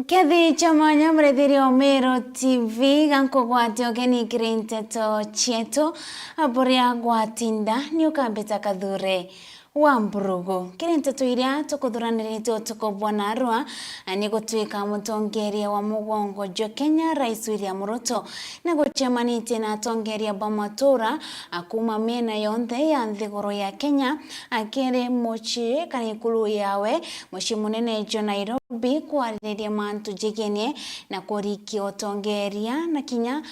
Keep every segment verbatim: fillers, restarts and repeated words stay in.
Kethi cha mwanya murithiri o Meru T V, gankugwatia ugeni kiri nteto cietu, buria gwatinda ni ukambita Kathure wa Mburugu. Kiri nteto iria tukuthuranirite utuku bwa narua, ni gutwika mutongeria wa mugongo jwa Kenya, Rais William Ruto, ni gucemanitie na atongeria ba matura a kuuma miena yonthe ya nthiguru ya Kenya, akiri mucii kana ikulu yawe, mucii munene jwa Nairobi, kwaririria mantu jigenie na kurikia utongeria na kinya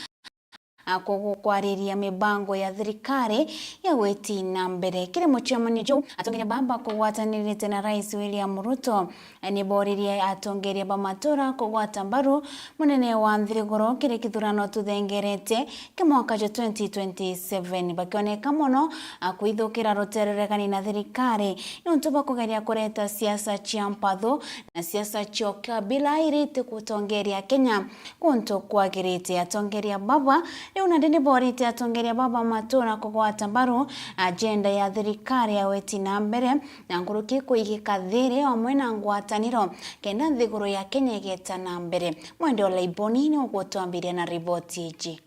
a, ku-, ku-, kwariria mibango ya thirikari ya gwiti na mbere. Kiri mucemanio juu, atongeria baba kugwatanirite na Rais William Ruto, eh, ni boririe atongeria ba matura kugwata mbaru munene wa nthiguru kiri kithurano tuthengerete kia mwaka jwa twenty twenty-seven, bakioneka mono, a, kwithukira rutererekani na thirikari niuntu bwa kugeria kureta siasa cia mpathu na siasa cia ukabila irite gutongeria Kenya guntu kwagirite. Atongeria baba riu nandi ni borite atongeria baba matura kugwata mbaru ajenda ya thirikari ya weti na mbere na nkuruki kuigika thiiri amwe na ngwataniro kenda nthiguru ya Kenya igeta na mbere. Mwende Olaiboni ni ugutwambiria na riboti iji.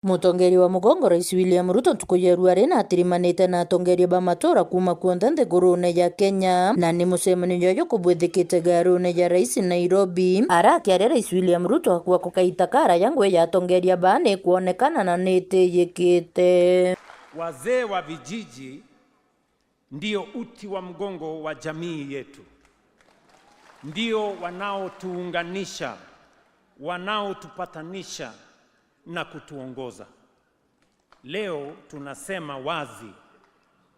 Mutongeria wa mugongo, Rais William Ruto, ntuku ya ruari na atirimanite na atongeria ba matura kuuma kuonthe nthigurune ya Kenya, na ni mucemanio jwa jukubwithikite garune ya Rais Nairobi. Ara akiaria, Rais William Ruto akua kukaita karaya ngui ya atongeria baa ni kwonekana na ni itiyikite. Wazee wa vijiji ndio uti wa mgongo wa jamii yetu, ndio wanaotuunganisha, wanaotupatanisha na kutuongoza. Leo tunasema wazi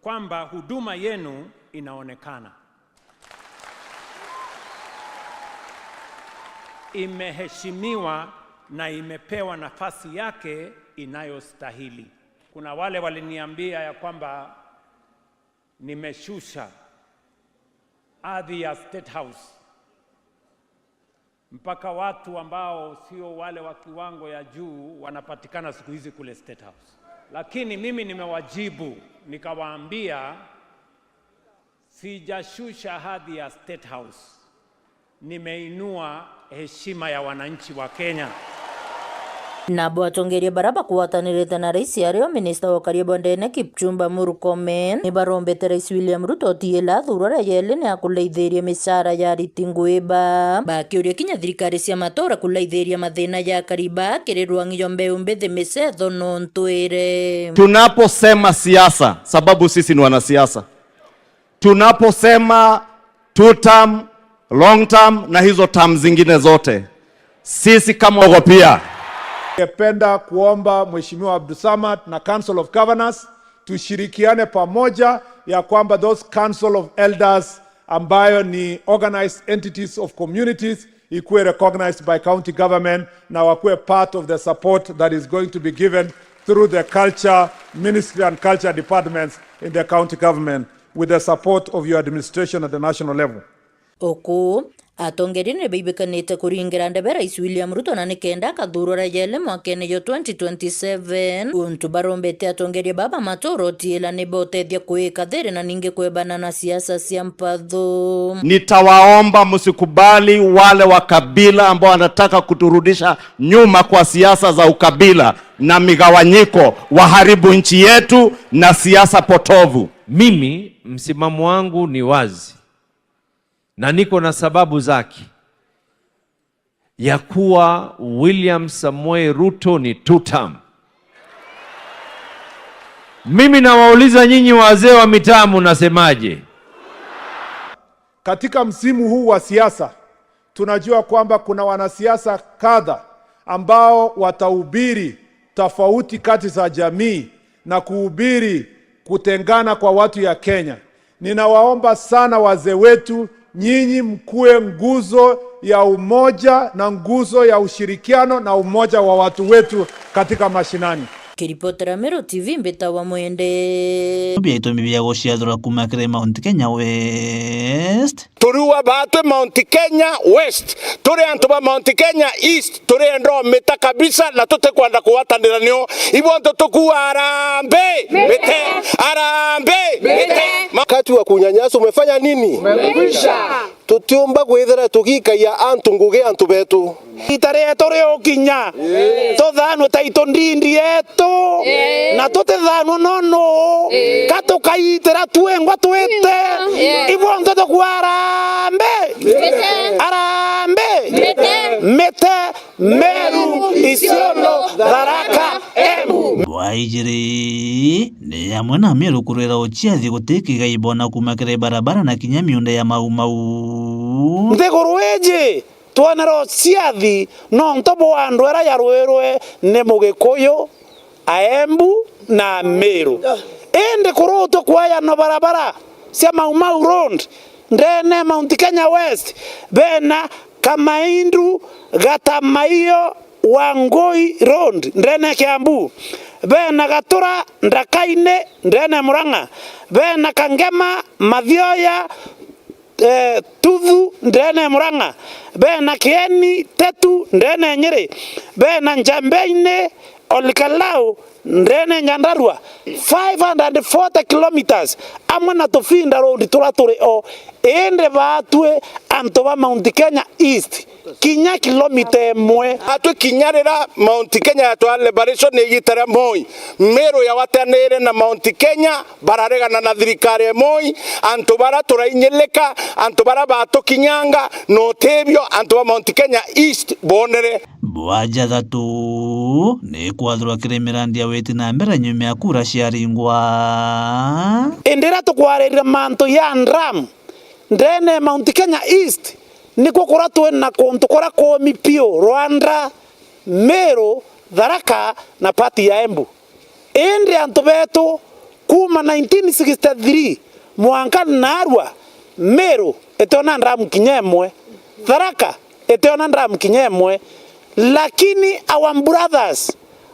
kwamba huduma yenu inaonekana, imeheshimiwa na imepewa nafasi yake inayostahili. Kuna wale waliniambia ya kwamba nimeshusha hadhi ya State House, mpaka watu ambao sio wale wa kiwango ya juu wanapatikana siku hizi kule State House. Lakini mimi nimewajibu, nikawaambia, sijashusha hadhi ya State House. Nimeinua heshima ya wananchi wa Kenya. Nabo atongeria baria bakugwatanirite na rais ario minista wa ukaria bwa ndene Kipchumba Murkomen ni barombete Rais William Ruto utiila athurwa ria yeli ni akulaithiria micara ya ariti ngui ba, bakiuria kinya thirikari cia matura kulaithiria mathina ja akari ba kiri rwang'i jwa mbeu mbithi micetho nontu ire. Tunaposema siasa, sababu sisi ni wanasiasa, tunaposema two term, long term na hizo term zingine zote, sisi kama ogo pia. Ningependa kuomba Mheshimiwa Abdulsamad na Council of Governors tushirikiane pamoja ya kwamba those Council of Elders ambayo ni organized entities of communities ikuwe recognized by county government na wakuwe part of the support that is going to be given through the culture ministry and culture departments in the county government with the support of your administration at the national level. Uku, atongeria ni baibikanite kuringira ndebe Rais William Ruto na nikenda akathurwa ria yeli mwakene jwa twenty twenty-seven. Untu barombete atongeria baba matura utiila ni botethia kuika thiiri na ningi kwebana na siasa cia mpathu. Nitawaomba msikubali wale wa kabila ambao wanataka kuturudisha nyuma kwa siasa za ukabila na migawanyiko, waharibu nchi yetu na siasa potovu. Mimi, msimamo wangu ni wazi, na niko na sababu zake, ya kuwa William Samoei Ruto ni two term. Mimi nawauliza nyinyi wazee wa mitaa, mnasemaje? Katika msimu huu wa siasa, tunajua kwamba kuna wanasiasa kadha ambao watahubiri tofauti kati za jamii na kuhubiri kutengana kwa watu ya Kenya. Ninawaomba sana wazee wetu, nyinyi mkuwe nguzo ya umoja na nguzo ya ushirikiano na umoja wa watu wetu katika mashinani. Kiripotera Meru T V, mbitawa Mwende. Bia itumi bia guciathura kuma kiri Mount Kenya West. Turiuga baatwi Mount Kenya West, turi antu ba Mount Kenya East, turienda umita kabisa na tutikwenda kugwatanira nio. Ibonthe tukuuga harambee, mite, harambee, mite. Wakati wa kunyanyasa umefanya nini? Umekwisha. Tutiumba kwithira tugikagia antu ngugi antu betu. Igiita rietu riukinya, tuthanwe taito ndindi yetu, na tutithanwe no nuu, ka tukaitira twengwa twite. Ibonthe tukuuga harambee, harambee, mite, Meru, Isiolo, Tharaka, Embu. Bwaijiri ni amwe na Meru kurwira uciathi guti kigai bona kuuma kiri barabara na kinya miunda ya Mau Mau. Nthiguru iji twonere uciathi nontu bwa ndwera yarwirwe ni Mugikuyu, Aembu na Ameru. Indi kurutwe kwaya no barabara cia Mau Mau Road ndene Mount Kenya West, bena Kamaindu, Gatamaio, Wangui Road ndene Kiambu, bena Gatura Ndakaine ndene Murang'a, bena Kangema Mathioya, eh, Tuthu ndene Murang'a, bena Kieni Tetu ndene Nyeri, bena Njambeine Olkalau ndene Nyandarua, five hundred and forty kilometres, amwe na Tufinda Road turia turi o, indi baatwi antu ba Mount Kenya East, kinya kilomita imwe. Atwi kinya rira Mount Kenya yatwaa liberation igiita ria Moi, Meru yagwatanire na Mount Kenya, bararegana na thirikari ya Moi, antu bara turainyilika, antu bara batukinyanga, na utibio antu ba Mount Kenya East bonere. Bwa jathatu ni kwathurwa kiri mirandi ya witi na mbere nyuma ya kura ciaringwa. Indi riria tukwariria mantu ya dam, ndene Mount Kenya East, nikuo kuria twina kuntu kuria kumi piu, Rwanda, Meru, Tharaka na part ya Embu. Indi antu betu kuuma nineteen sixty-three mwanka naarua, Meru itiona dam kinya imwe, Tharaka itiona dam kinya imwe. Lakini our brothers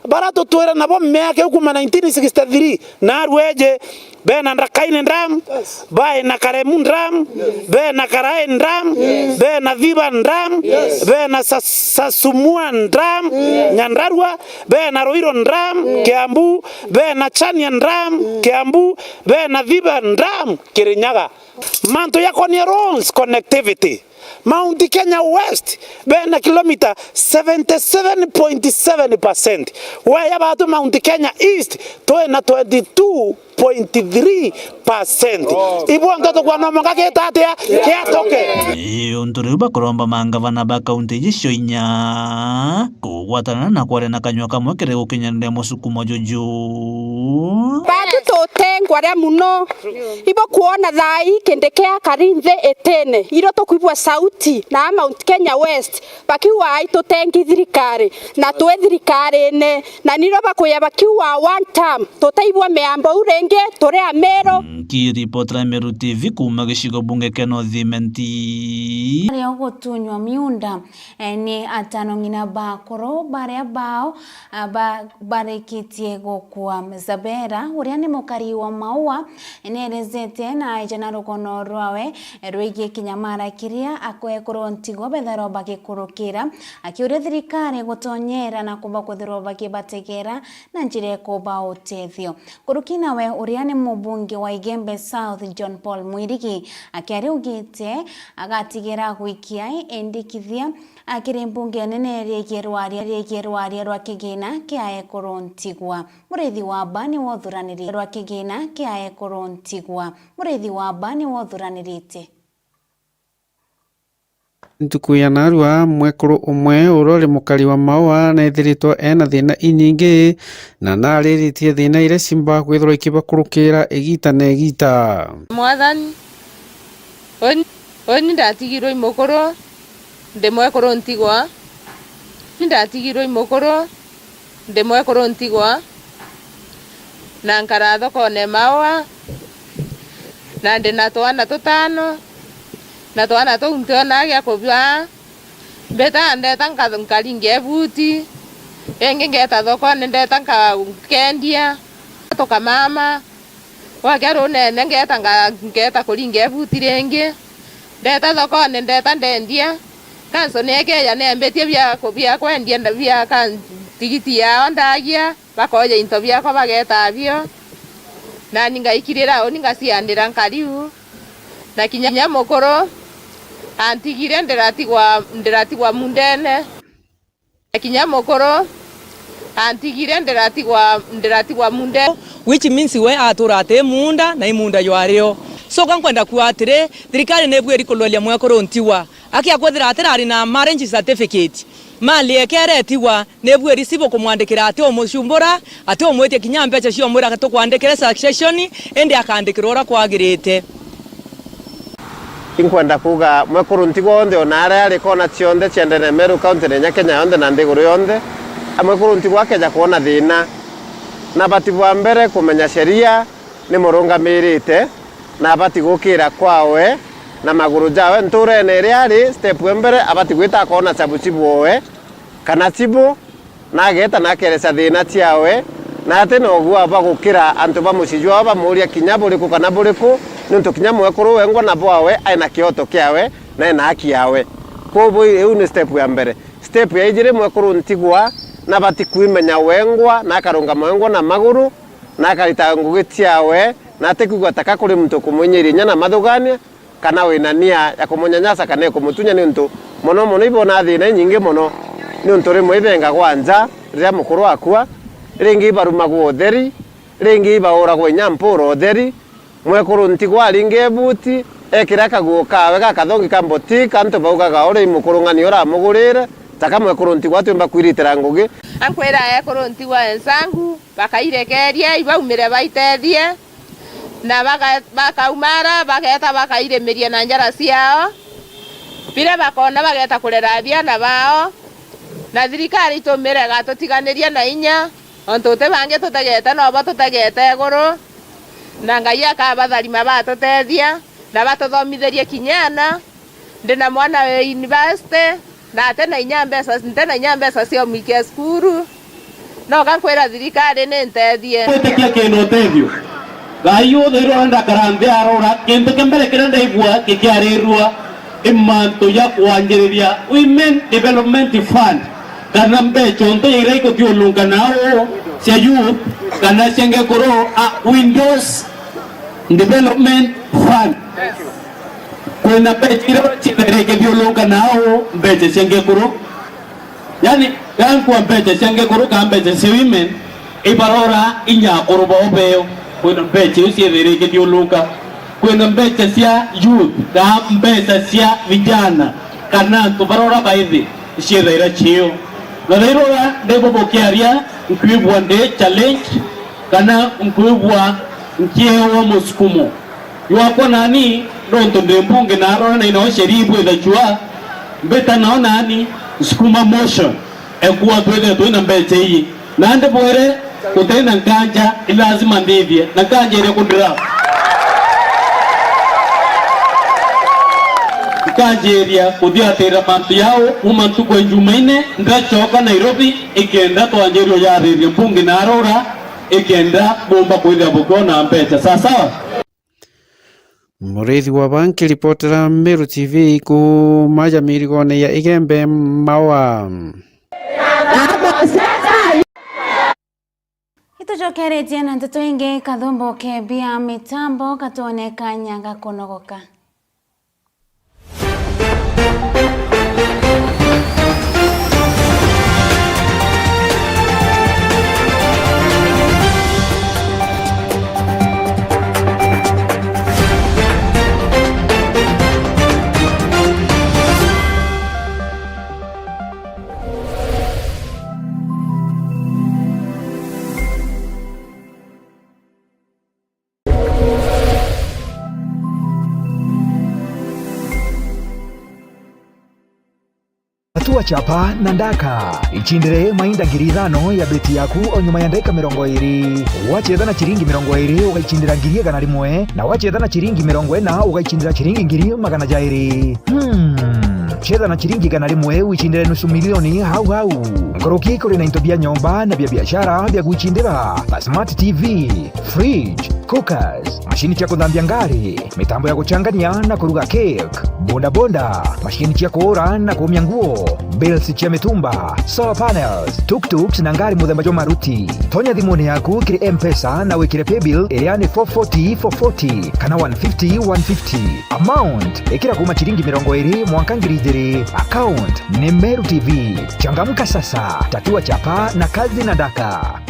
bara tutwire nabo miaka iu kuuma nineteen sixty-three naarua iji, bena Ndakaine Dam, baina Karemu Dam, bena Karae Dam, bena Thiba Dam, bena Sa-, Sasumua Dam, Nyandarua, bena Ruiro Dam, Kiambu, bena Chania Dam, Kiambu, bena Thiba Dam, Kirinyaga. Mantu jakonie roads connectivity, Mount Kenya West bena kilomita seventy-seven point seven percent. Waya batu Mount Kenya East twina twenty-two point three percent. Ibonthe tukwa no mwanka gita atia? Kiatoke. Ii, untu riu bakuromba mangavana ba kaunti iji cio inya kugwatana na kwaria na kanyua kamwe kiri gukinyaniria musukumo juju. Batu tutengwa ria muno. Ibo kwona thaa ii kindi kia kari nthi itine, irio tukwigua sauti na Mount Kenya West bakiuga, "Ai, tutengi thirikari, na twi thirikarine." Na nirio bakuya bakiuga, "One term, tutaigua miambo iu ringi, turi Amiru." Nkiripotera Meru T V kuuma gicigo bunge kia North Imenti. Aria ugutunywa miunda, eh, ni atano ng'ina bakuru baria bao, ah, ba-, barikitie gukua. Zabera, uria ni mukari wa Maua, neerezete na aeja na rugono rwawe rwigii kinyamara kiria akekuru ntigwa bethairwa bagikurukira, akiuria thirikari gutonyera na kumba kwithirwa bakibategera na njira ikuba utethio. Kuruki nawe uria ni mubunge wa Igembe South, John Paul Mwirigi, akiaria augite agatigira gwikia endikithia akiri mbunge nene rigie rwaria, rigie rwaria rwa kigina kia ekuru ntigwa. Murithi wa Ba niwe uthuraniri-, rwa kigina kia ekuru ntigwa. Murithi wa Ba niwe uthuranirite. Ntuku ya narua, mwekuru umwe uria uri mukari wa Maua neethiritwe ena thina inyingi, na naariritie thina iria ciumbaga kwithirwa ikibakurukira igita na igita. Mwathani, uni, uni ndatigirwe i mukuru, ndi mwekuru ntigwa, ni ndatigirwe i mukuru, ndi mwekuru ntigwa, na nkaraa thokone Maua, na ndi na twana tutano, na twana tuu ntionaa gia kubua. Mbitaga ndeeta nka-, nkaringia ibuti, ringi ngeeta thokone ndeeta nka-, nkendia, tukamama. Gwakia runene ngeeta nga-, ngeeta kuringia ibuti ringi, Ndeta thokone, ndeta ndendia. Kanso nekeja nembetie bia ku-, bia kwendia nda-, bia ka-, ntigiti yao ndagia, bakoja into biakwa bageta bio. Nani ngaikirira uni ngaciandira nkariu. Na kinya mukuru antigire ndiratigwa, ndiratigwa mundene. Na kinya mukuru antigire ndiratigwa, ndiratigwa munde. Which means we atura ati munda na imunda jwario. So ka nkwenda kuuga atiri, thirikari ni ibwiri kuroria mwekuru ntigwa. Aki akwithira atirari na marriage certificate. Mali ekere etigwa, ni ibwiri sibu kumwandikira ati umucumbura, ati umwitie kinya mbeca cia umwira tukwandikire succession, indi akandikirwa uria kwagirite. Inkwenda kuuga mwekuru ntigwa onthe ona aria ari kona cionthe cia ndene Meru County na inya Kenya yonthe na nthiguru yonthe, a mwekuru ntigwa akeja kwona thina, na abati bwa mbere kumenya sheria ni murungamirite, na abati gukira kwawe na maguru jawe nturene iria ari, step ya mbere abati gwita akona cabu cibu owe, kana cibu na ageeta na akeereca thiina ciawe, na ati na ugua bwa gukira antu ba mucii jwawe bamuuria kinya buriku kana buriku, niuntu kinya mwekuru wengwa na bwawe ai na kioto kiawe na ai na haki yawe. Kwou iu ni step ya mbere. Step ya ijiri, mwekuru ntigwa nabati kwimenya wengwa na akarungama wengwa na maguru, na akarita ngugi ciawe, na atikwigua taka kuri muntu ukumwinyiria inya na mathugania, kana wina nia ya kumunyanyasa kana ikumutunya, niuntu mono mono ibonaa thiina inyingi mono, niuntu rimwe ibengagwa nja riria mukuru akua, ringi ibarumagwa utheri, ringi ibauragwa inya mpura utheri. Mwekuru ntigwa aringe ebuti, ekira kaguo kawe gakathongi ka boutique, antu baugaga uria imukurung'ania uramugurire, taka mwekuru ntigwa atiumba kwiritira ngugi. Ankwira ekuru ntigwa ensangu, bakairekeria, ibaumire baitethie. Na baga-, bakaumara, bageeta bakairimiria na njara ciao, biria bakoona bageeta kurera biana bao, na thirikari itumire igatutiganiria na inya, ontu uti bangi tutegete, nobo tutegete iguru, na Ngai akabatharima batutethia, na batuthomithirie kinya ana. Ndi na mwana wi university, na ati na inya mbeca, nti na inya mbeca cia umwikia cukuru. Noka nkwira thirikari ni ntethie. Gwitikia kina utethio. Ngai uthairwa ndakara nthi arora, kintu kia mbere kiria ndaigua gikiarirua i mantu ja kwanjiriria Women Development Fund, kana mbeca untu iria ikuthiurunka nau cia youth, kana cia ngekuru, a Widows Development Fund. Kwina mbeca iria ciithaira ikithiurunka nau, mbeca cia ngekuru. Yani, gankua mbeca cia ngekuru ka mbeca cia women, ibarora inya akuru bao beo. Kwina mbeca iu ciithaira ikithiurunka. Kwina mbeca cia youth, ka mbeca cia vijana, kana antu barora baithi, ciithaira cio. Na thairora ndibo bukiaria, nkwigua ndi challenge, kana nkwigua nkiewa musukumo. Jwakwa nani, nontu ndi mbunge na arora na inao sheria ibwithachua, mbita nao nani, nsukuma motion, ekua twithire twina mbeca ii. Nandi bwire, guti na nkanja, i lazima ndithie, na nkanja iria kundira. Nkanjiria kuthiatira mantu yao, kuma ntuku ya Jumaine, ndachoka Nairobi, ikenda twanjiria ujathithia mbunge na arora, ikenda bumba kwithira bukiona mbeca. Sawa sawa? Muriithi wa ba nkiripotera Meru T V kuuma ja mirigone ya Igembe Maua. Itucokeritie na nteto ingi, kathumbu ke bia mitambo katwone kanya ga kunogoka. Atua chapa na ndaka. Icindire mainda ngiri ithano ya beti yaku o nyuma ya ndagika mirongo iri. Wacheza na ciringi mirongo iri, ugaicindira ngiri igana rimwe, na wacheza na ciringi mirongo ina, ugaicindira ciringi ngiri magana jairi. Hmm. Chetha na chiringi igana rimwe wicindire nusu milioni hau hau. Nkuruki kuri na into bia nyomba na bia biashara bia gwicindira, ta smart T V, fridge, cookers, mashini cia kuthambia ngari, mitambo ya guchangania na kuruga cake, bodaboda, mashini cia kuura na kuumia nguo, bills cia mitumba, solar panels, tuk-tuks na ngari muthemba jwa maruti. Tonya thimuni yaku kiri M-Pesa na wikire paybill iria ni four forty four forty kana one fifty one fifty. Amount, ikira kuuma chiringi mirongo iri mwanka ngiri ijiri. Account ni Meru T V. Changamka sasa, tatua chapa na kazi na daka.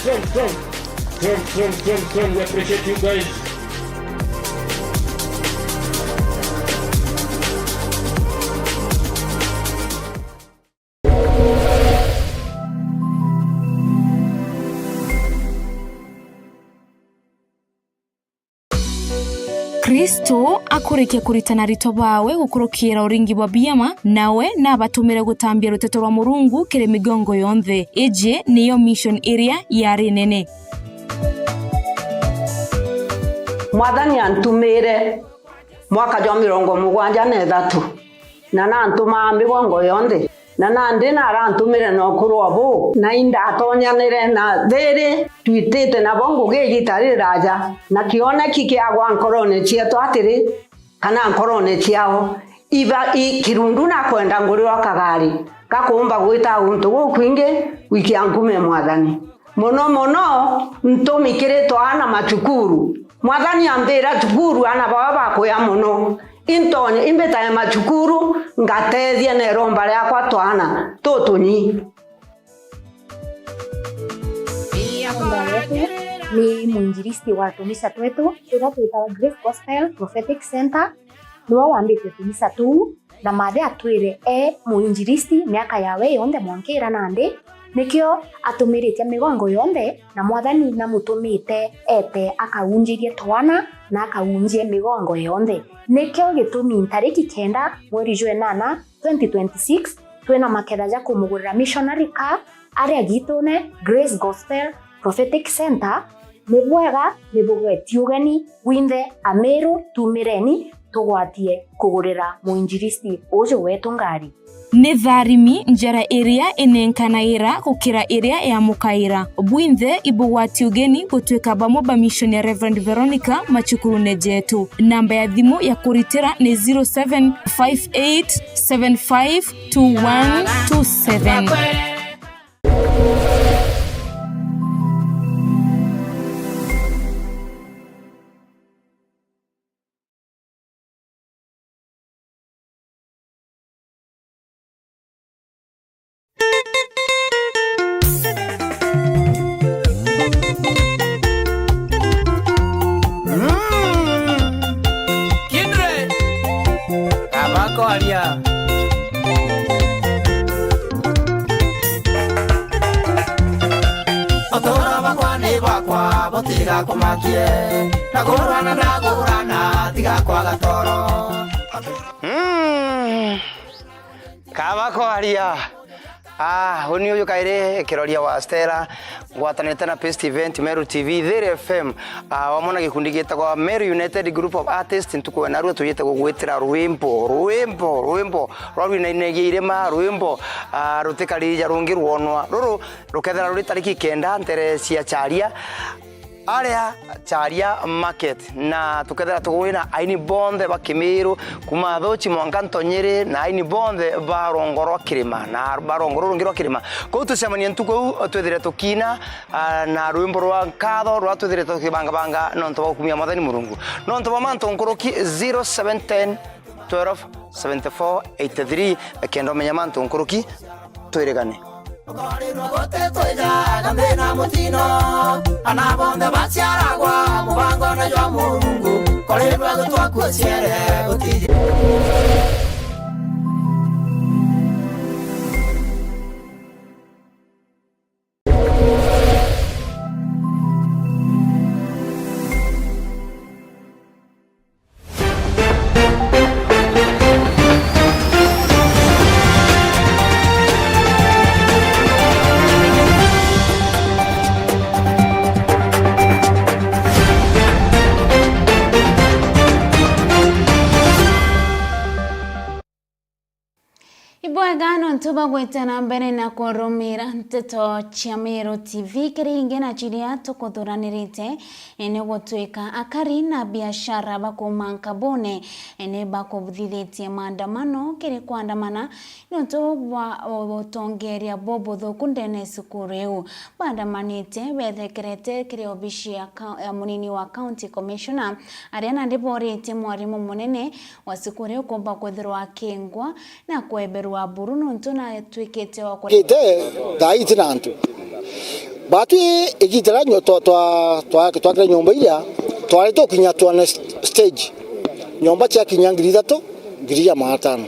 Strong, strong. Strong, strong, strong, strong. We appreciate you guys. Kristo akurikia kuritana aritwa baawe gukurukira uringi bwa biama, nawe nabatumire gutambia ruteto rwa Murungu kiri migongo yonthe. Iji niyo mission iria yari nene. Mwathani antumire mwaka jwa mirongo mugwanja na ithatu, na nantumaa migongo yonthe. Na nandi narantumire na ukuru o buu, na indatonyanire na thiri twitite nabo ngugi igita riraaja, na kioneki kiagwa nkorone cietu atiri, kana nkorone ciao, iba i kirundu na kwenda ngurirwa kagari gakuumba gwita guntu gukwingi gwikia nkume Mwathani. Mono mono ntumi kiri twaana macukuru. Mwathani ambira cukuru aana baba bakuya mono. Intonye imbitae macukuru, ngatethia na iromba riakwa twaana tutunyi. Ni mwinjilisti wa tunisa twetu, turia twitawa Grace Gospel Prophetic Center, niwe wambite tunisa tuu, na mathe atwire e mwinjilisti miaka yawe yonthe mwanka ira nandi, nikio atumiritie migongo yonthe, na Mwathani namutumite ete akaunjirie twaana na akaunjie migongo yonthe. Nikio gitumi ntariki kenda mweri jwa inana twenty twenty-six, twina maketha ja kumugurira missionary car aria gitune Grace Gospel Prophetic Center. Ni bwega, ni bugweti ugeni bwinthe Ameru, tumireni tugwatie kugurira mwinjilisti uju wetu ngari. Ni tharimi njara iria inenkanaira gukira iria yamukaira. Bwinthe ibugwati ugeni gutwika bamwe ba mission ya Reverend Veronica macukurune jetu. Namba ya thimu ya kuritira ni zero seven five eight seven five two one two seven. Mm. Kindred. Kabakoria. Uturo bakwa ni bakwa, butiga kumakie. Ndagurana, ndagurana, tiga kwaga toro. Mm. Kaba kwaria. Ah, uni uyu kairi kiroria wa Stella, ngwatanite na Best Event, Meru T V, Thiri F M, ah, wamwe na gikundi gitagwa Meru United Group of Artists. Ntuku ya narua tujite gugwitira rwimbo, rwimbo, rwimbo rwa rwinainagia irima, rwimbo, ah, rutikarija rungi rwonwa. Ruru rukethira ruri tariki kenda ntere cia Charia, aria Charia Market, na tukethira tugwina aini bonthe ba Kimiru, kuma Athuchi mwanka Ntonyiri, na aini bonthe ba rwongo rwa kirima, na ba rwongo ruru rungi rwa kirima. Kou tucemanie ntuku iu, twithire tukiina, ah, na rwimbo rwa nkatho rwa twithire tukibangabanga nontu bwa gukumia Mwathani Murungu. Nontu bwa mantu nkuruki, zero seven ten twelve seventy-four eighty-three, kenda umenya mantu nkuruki, twirigane. Ukorirwa guti twijaga nthi na mutino, ana bonthe baciaragwa mubangone jwa Murungu, korirwa gutwakua ciere gutiji. Ibwega nontu bwa gwita na mbere na kurumira nteto cia Meru T V. Kiri ingi na ciria tukuthuranirite, ni gutwika akari na biashara ba kuuma Nkabune ni bakuthithitie maandamano kiri kwandamana nontu bwa utongeria bubuthuku ndene ya cukuru iu. Baandamanite bethekerete kiri obici ya ka-, ya munini wa County Commissioner, aria nandi boritie mwarimu munene wa cukuru iu kumba kwithirwa akingwa na kweberwa buru nontu natwikite wa kure- Kite thaa ii tina antu. Batwi igita ria nyo-, twa-, twa-, twa-, twakire nyomba iria, twari tukinya twane st-, stage. Nyomba ciakinya ngiri ithatu, ngiri ya magana atano.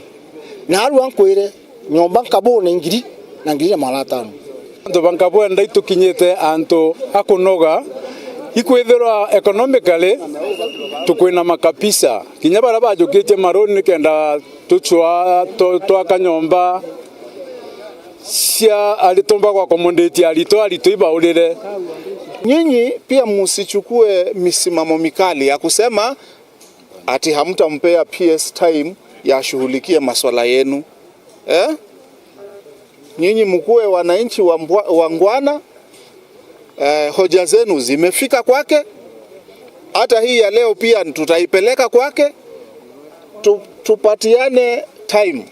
Na arua nkwire, nyomba Nkabune ngiri na ngiri na magana atano. Antu ba Nkabune itukinyite antu a kunoga, ikwithirwa economically tukwinama kabisa. Kinya baria bajukitie maruni nikenda tucwa tu-, twaka nyomba cia aritwa, ba gwa accommodate aritwa, aritwa ibaurire. Nyinyi pia msichukue misimamo mikali ya kusema ati hamtampea P S time ya ashughulikie maswala yenu. Eh? Nyinyi mkuwe wananchi wa mbwa-, wangwana, eh, hoja zenu zimefika kwake. Hata hii ya leo pia tutaipeleka kwake. Tu-, tupatiane time.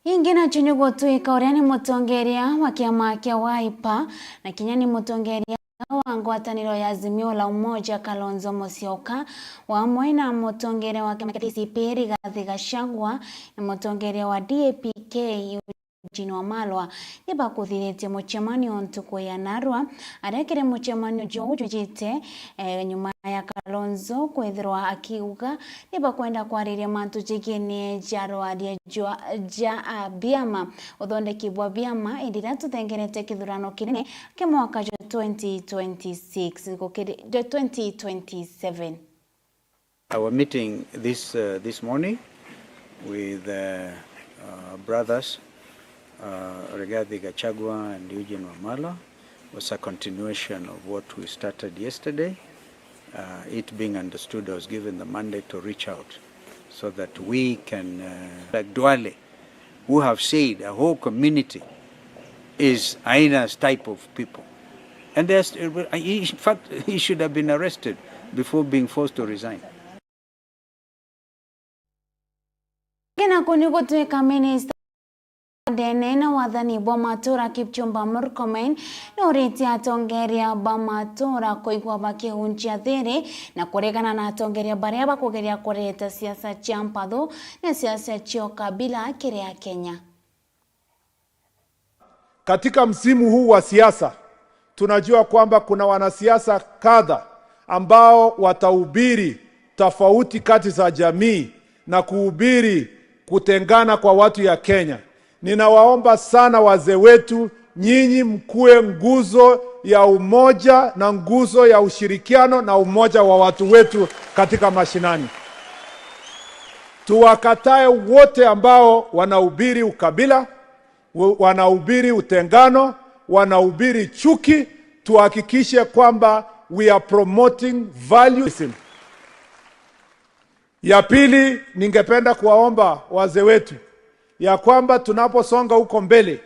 Ingi nacio ni gutwika uria ni mutongeria wa kiama kia Wiper na kinya ni mutongeria wa ngwataniro ya Azimio la Umoja, Kalonzo Musyoka, wamwe na mutongeria wa kiama kia D C P, Rigathi Gachagua, na mutongeria wa D A P K, Eugene Wamalwa, ni bakuthithitie mucemanio ntuku ya narua. Aria kiri mucemanio juu jwijite, eh, nyuma ya Kalonzo kwithirwa akiuga ni bakwenda kwariria mantu jegie ni ja rwaria jwa, ja, ah, biama, uthondeki bwa biama, indi riria tuthengerete kithurano kinene kia mwaka jwa twenty twenty-six gukiri-, jwa twenty twenty-seven. Our meeting this, uh, this morning with, uh, uh, brothers, uh, Rigathi Gachagua and Eugene Wamalwa was a continuation of what we started yesterday. Uh, it being understood, I was given the mandate to reach out so that we can, uh, like Duale, who have said a whole community is hyenas type of people. And there's, uh, he, in fact, he should have been arrested before being forced to resign. Kina kuni gutwika minista ndene na wathani bwa matura Kipchumba Murkomen nuritie atongeria ba matura kuigua bakihunjia thiri na kuregana na atongeria baria bakugeria kureta siasa cia mpathu na siasa cia ukabila kiri Akenya. Katika msimu huu wa siasa, tunajua kwamba kuna wanasiasa kadha ambao watahubiri tofauti kati za jamii na kuhubiri kutengana kwa watu ya Kenya. Ninawaomba sana wazee wetu, nyinyi mkuwe nguzo ya umoja na nguzo ya ushirikiano na umoja wa watu wetu katika mashinani. Tuwakatae wote ambao wanahubiri ukabila, wa-, wanahubiri utengano, wanahubiri chuki. Tuhakikishe kwamba we are promoting values. Ya pili, ningependa kuwaomba wazee wetu ya kwamba tunaposonga huko mbele,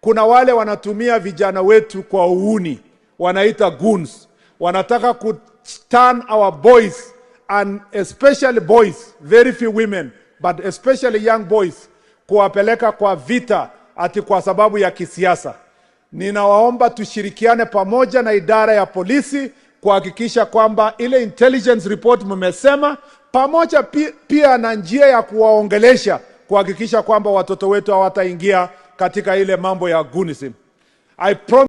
kuna wale wanatumia vijana wetu kwa uhuni, wanaita goons. Wanataka ku turn our boys, and especially boys, very few women, but especially young boys, kuwapeleka kwa vita ati kwa sababu ya kisiasa. Ninawaomba tushirikiane pamoja na idara ya polisi kuhakikisha kwamba ile intelligence report mmesema, pamoja pi-, pia na njia ya kuwaongelesha kuhakikisha kwamba watoto wetu hawataingia katika ile mambo ya goonism. I promise